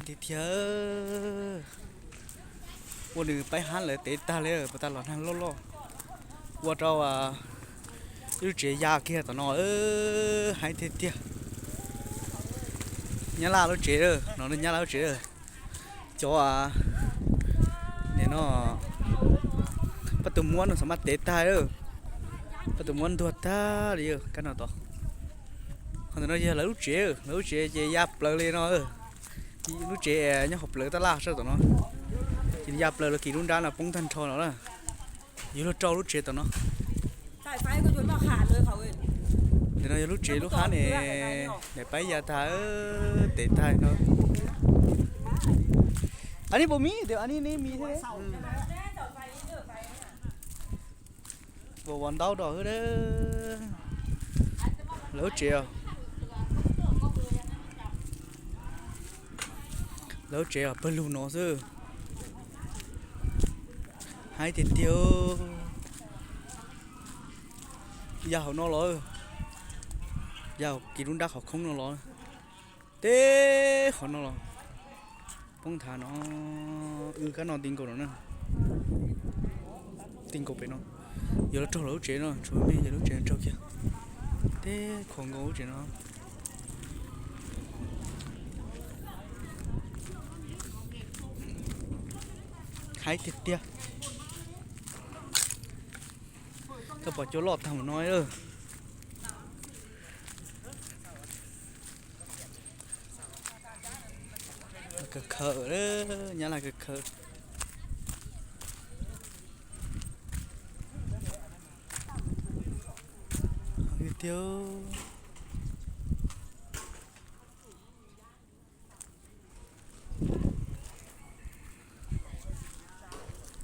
Tiag tiag, ua nws paib hab lawv tev tag li, puas tas los nag loj loj. Ua rau ib lub tsev ya kiag tom no, haib tiag tiag. Nyab Laj lub tsev, no Nyab Laj lub tsev. Cov, nim no pab tus muab no xav mas tev tag, pab tus muab ntuag tag li kab no tod. Qhov ntawm no yog lawv lub tsev, lawv lub tsev ces ya plaws li no. Lub tsev nyob hauv plawv tab laj sab tom no, ces ya plaws los kis lub nrab no poob tag nrho no na. Yuav luag rau lub tsev tom no. Ntawm no yog lub tsev lub hab ne, daim paib ya tag, tev tag no. Anis puas mis tias anis ne mis thiab. Ua ua ntaub do xwb. Lawv lub tsev, lawv lub tsev pawg lug no xwb. Haib tiag tiag. Ya hauv no los, ya kis lub nrab qhov khoob no los, teb qhov no los poob nthav no. Wb kab no ti nkaus no na, ti nkaus pem no. Yuav los raug lawv lub tsev no, tshuav me yog lub tsev no raug kiag, teb khuam nkaus lub tsev no. Haib tiag tiag. Koj pom cua loj tag mus no. Kawg khaws, Nyab Laj kawg khaws tiag.